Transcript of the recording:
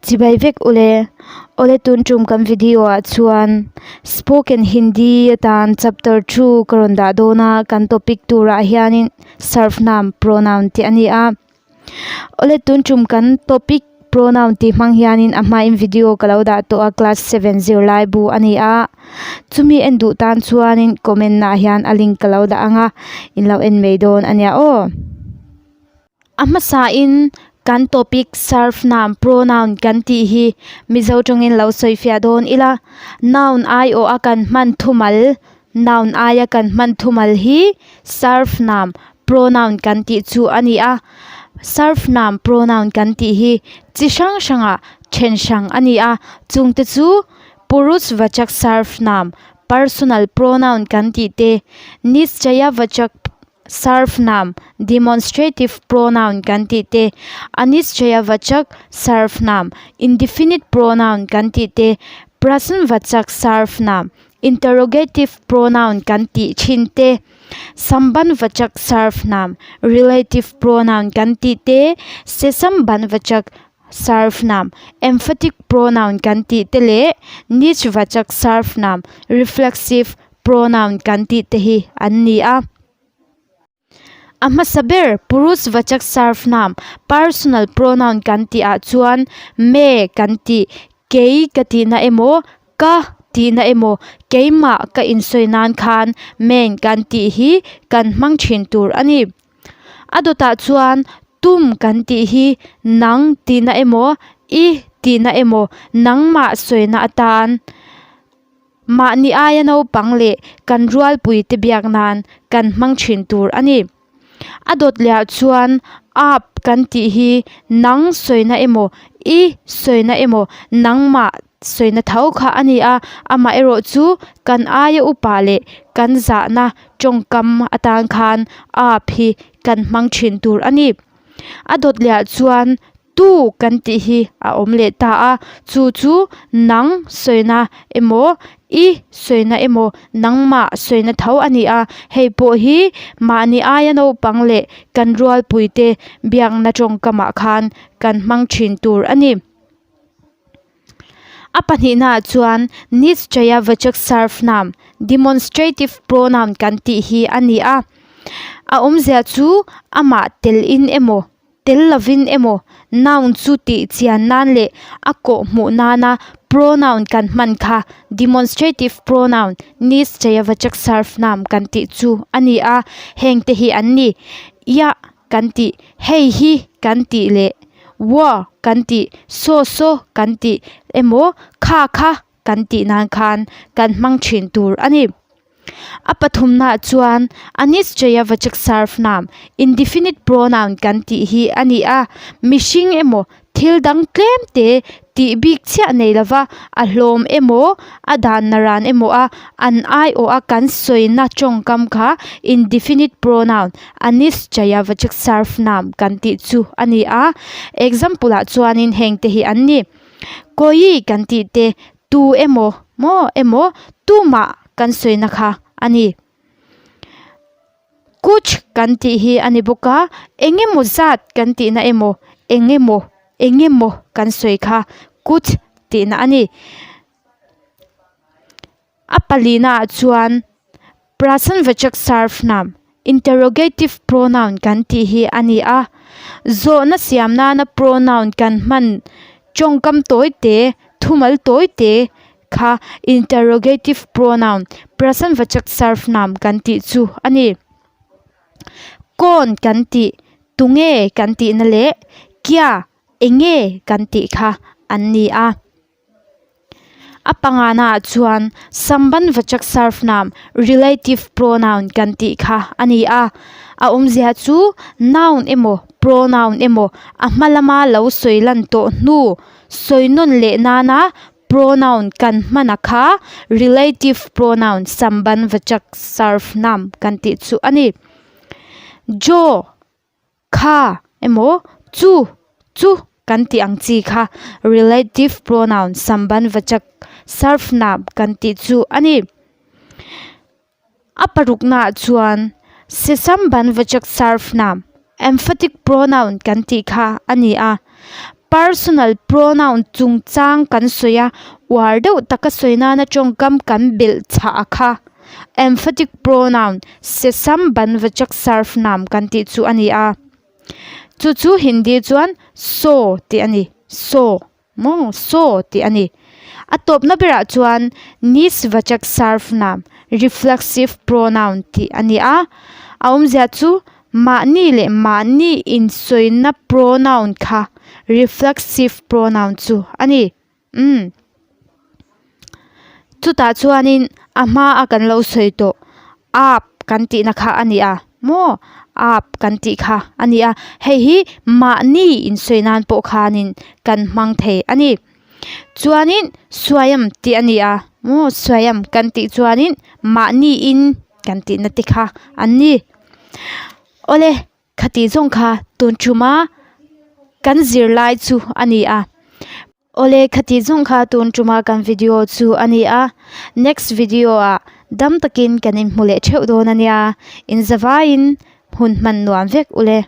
Chibai vek ule. Awle tun tum kan video ah chuan spoken hindi atan chapter 2 ka rawn dah dawn a kan topic turah hianin sarvnam pronoun tih a ni a. Awle tun tum kan topic pronoun tih hmang hianin a hmain video ka lo dah tawh a class 7 zirlai bu a ni a. Chumi en duh tan chuanin comment ah hian a link ka lo dah ang a in lo en mai dawn a nia aw. A hmasain kan topic sarvnam pronoun kan tih hi Mizo tawngin lo sawi fiah dawn ila noun aiawh a kan hman thumal noun aia kan hman thumal hi sarvnam pronoun kan tih chu a ni a sarvnam pronoun kan tih hi chi hrang hrangah then hrang a ni a chungte chu purushvachak sarvnam personal pronoun kan tih te nishchayavachak Sarvnam, demonstrative pronoun kan tih te, Anishchayavachak sarvnam, indefinite pronoun kan tih te, Prasnvachak sarvnam, interrogative pronoun kan tih thin te, Sambandvachak sarvnam, relative pronoun kan tih te, Sesambandvachak sarvnam, emphatic pronoun kan tih te leh Nijvachak sarvnam, reflexive pronoun kan tih te hi an ni a. A hmasa ber Purushvachak sarvnam, personal pronoun kan tih ah chuan me kan tih, kei ka tihna emaw, ka tihna emaw, keimah ka insawi nan khan men kan tih hi kan hmang thin tur a ni. A dawtah chuan tum kan tih hi nang tihna emaw, i tihna emaw, nangmah sawina atan mahni aia naupang leh kan rualpui te biak nan kan hmang thin tur a ni. A dawt leh ah chuan aap kan tih hi nang sawina emaw i sawina emaw nangmah sawina tho kha a ni a, amaherawh chu kan aia upa leh kan zahna tawngkam atan khan aap hi kan hmang thin tur a ni. A dawt leh ah chuan tu kan tih hi a awm leh ta a, chu chu nang sawina emaw i sawina emaw nangmah sawina tho a ni a, hei pawh hi mahni aia naupang leh kan rualpui te biakna tawngkamah khan kan hmang thin tur a ni. A pahnihnaah chuan Nishchayavachak sarvnam, demonstrative pronoun kan tih hi a ni a, a awmzia chu amah tel in emaw tel lovin emaw noun chu tih chian nan leh a kawh hmuh nana pronoun kan hman kha demonstrative pronoun Nishchayavachak sarvnam kan tih chu a ni a, heng te hi an ni. Yah kan tih, hei hi kan tih leh wa kan tih, saw saw kan tih emaw kha kha kan tih nan khan kan hmang thin tur a ni. A pathumnaah chuan Anishchayavachak sarvnam, indefinite pronoun kan tih hi a ni a, mihring emaw thil dang tlem te tih bik chiah nei lova a hlawm emaw a dan naran emaw a an aiawh a kan sawina tawngkam kha indefinite pronoun Anishchayavachak sarvnam kan tih chu a ni a, example ah chuanin heng te hi an ni. Kawi kan tih te tu emaw maw emaw tumah kan sawina kha a ni. Kuch kan tih hi a ni bawk a eng emaw zat kan tihna emaw eng emaw eng emaw kan sawi kha kuch tihna a ni. A palina ah chuan Prasnvachak sarvnam interrogative pronoun kan tih hi a ni a zawhna siam nana pronoun kan hman tawngkam tawi te thumal tawi te kha interrogative pronoun Prasnvachak sarvnam kan tih chu a ni. Kawn kan tih tunge kan tihna leh kia enge kan tih kha an ni a. A pangana ah chuan Sambandvachak sarvnam relative pronoun kan tih kha a ni a, a awmzia chu noun emaw pronoun emaw a hma lama lo sawi lan tawh hnu sawi nawn leh nana pronoun kan hman a kha relative pronoun Sambandvachak sarvnam kan tih chu a ni. Jaw. Kha emaw chu chu kan tih ang chi kha relative pronoun sambandvachak sarvnam kan tih chu a ni. A paruknaah chuan sesambandvachak sarvnam emphatic pronoun kan tih kha a ni a. Personal pronoun chungchang kan sawi a, uar deuh taka sawi nana tawngkam kan belh chhah a kha. Emphatic pronoun, sesam banvachak sarfnam kan tih chu a ni a. Chu chu Hindi chuan so tih a ni, so. Maw? Saw tih a ni. A tawpna berah chuan Nisvachak Sarfnam, reflexive pronoun, tih a ni a. A awmzia chu mahni leh mahni insawina pronoun kha reflexive pronoun chu a ni. Umm. Chutah chuanin a hmaa kan lo sawi tawh aap kan tihna kha a ni a maw aap kan tih kha a ni a hei hi mahni insawi nan pawh khanin kan hmang thei a ni chuanin suaim tih a ni a maw suaim kan tih chuanin mahni in kan tihna te kha an ni awle. Khati zawng kha tun tuma kan zirlai chu a ni a. Awle khati zawng kha tun tuma kan video chu a ni a. Next video ah dam takin kan inhmu leh theuh dawn a nia. Inzavaiin hun hman nuam vek ule.